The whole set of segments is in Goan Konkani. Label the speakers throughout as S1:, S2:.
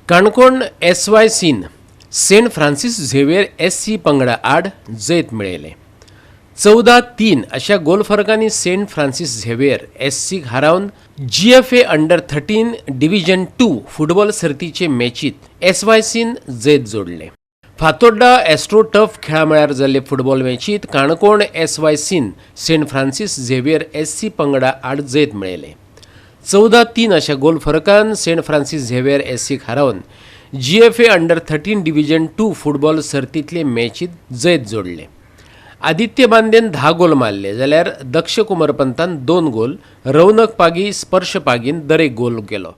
S1: काणकोण एसवायसीन सेंट फ्रांसीस झेवियर एससी पंगडा आड जैत मेळयलें. 14-3 अशा गोल फरकांनी सेंट फ्रांसीस झेवियर एससीक हारावन जीएफए अंडर 13 डिव्हिजन 2 फुटबॉल सर्तीचे मॅचीत एसवायसीन जैत जोडलें. फातोड्डा एस्ट्रो टर्फ खेळामळार जाल्ले फुटबॉल मॅचीत काणकोण एसवायसीन सेंट फ्रांसीस झेवियर एससी पंगडा आड जैत मेळयलें. 14-3 अशा गोल फरकान सेंट फ्रांसीस झेवियर एससीक हारोवन जीएफए अंडर 13 डिव्हिजन 2 फुटबॉल सर्तीतले मॅचीत जैत जोडलें. आदित्य बांदेन 10 गोल मारले जाल्यार दक्ष कुमरपंतान 2 गोल, रौनक पागी, स्पर्श पागीन दरेक गोल केलो.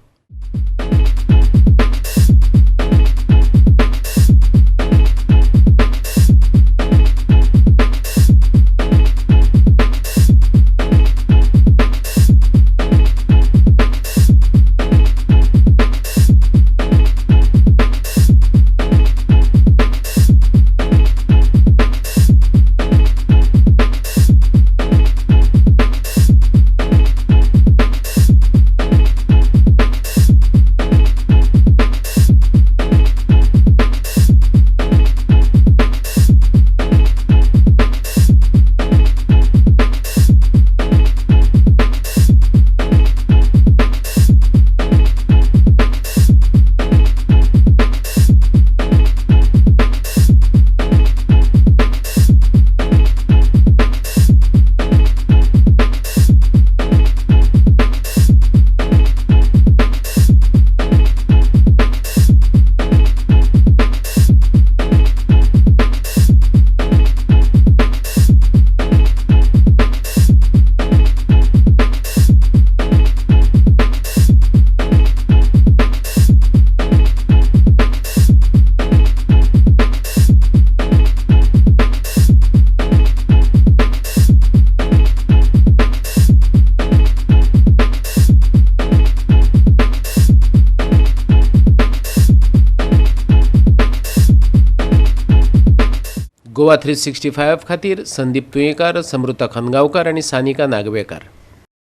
S1: गोवा 365 खातीर संदीप तुयेंकार, समृता खनगांवकार आनी सानिका नागवेकार.